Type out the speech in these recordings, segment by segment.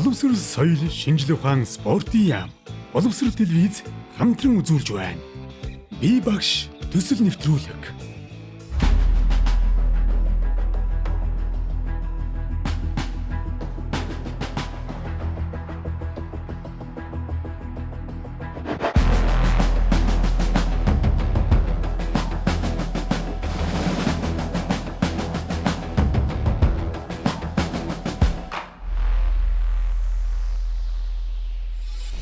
Боловсрол, соёл, шинжлэх ухаан, спортын яам, Боловсрол телевиз хамтран үзүүлж байна. Би багш төсөл нэвтрүүлэг.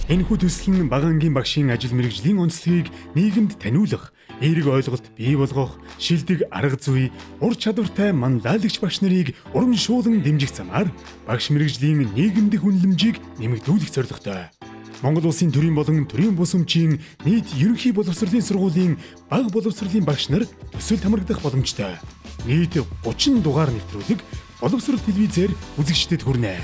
Энэхүү төсөл нь бага ангийн багшийн ажил мэргэжлийн онцлогийг нийгэмд таниулах, эерэг ойлголт бий болгох, шилдэг арга зүй, ур чадвартай манлайлагч багш нарыг урамшуулан дэмжих замаар багш мэргэжлийн нийгэмдэх үнэлэмжийг нэмэгдүүлэх зорилготой. Монгол улсын төрийн болон төрийн бус өмчийн нийт ерөнхий боловсролын сургуулийн бага боловсролын багш нар төсөлд хамрагдах боломжтой. Нийт 30 дугаар нэвтрүүлэг боловсрол телевизээр үзэгчдэд хүрнэ.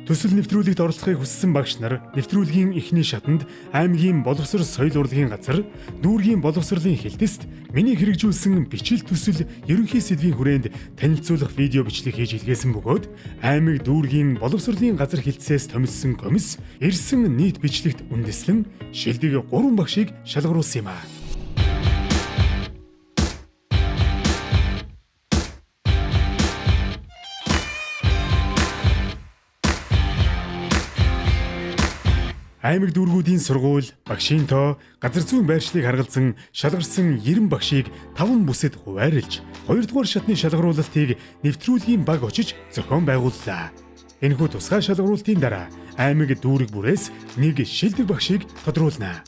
Төсөл нэвтрүүлэгт оролцохыг хүссэн багш нар нэвтрүүлгийн эхний шатанд аймгийн боловсрол соёл урлагийн газар, дүүргийн боловсролын хэлтэст миний хэрэгжүүлсэн бичил төсөл ерөнхий сэдвийн хүрээнд танилцуулах видео бичлэг хийж илгээсэн бөгөөд аймаг дүүргийн боловсролын газар хэлтсээс томилсон комисс ирсэн нийт бичлэгт үндэслэн шилдэг 3 багшийг шалгаруулсан юм а. Аймаг дүүргүүдийн сургууль, багшийн тоо, газар зүйн байршлыг харгалзан шалгарсан 90 багшийг 5 бүсэд хуваарлж, 2 дугаар шатны шалгаруулалтыг нэвтрүүлгийн баг очиж зохион байгууллаа. Энэхүү тусгай шалгаруулалтын дараа аймаг дүүрэг бүрээс нэг шилдэг багшийг тодруулна.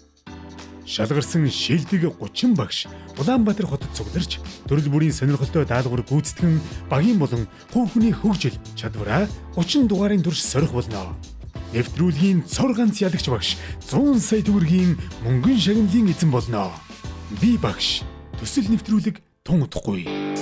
Шалгарсан шилдэг 30 багш Улаанбаатар хотод цугларч төрөл бүрийн сонирхолтой даалгавар гүйцэтгэн багийн болон хувь хүний хөгжил чадвараа 30 дугаарын турш сорих болно. Нэвтрүүлгийн цор ганц ялагч багш 100 сая төгрөгийн мөнгөн шагналын эзэн болно. Би багш төсөл нэвтрүүлэг тун удахгүй.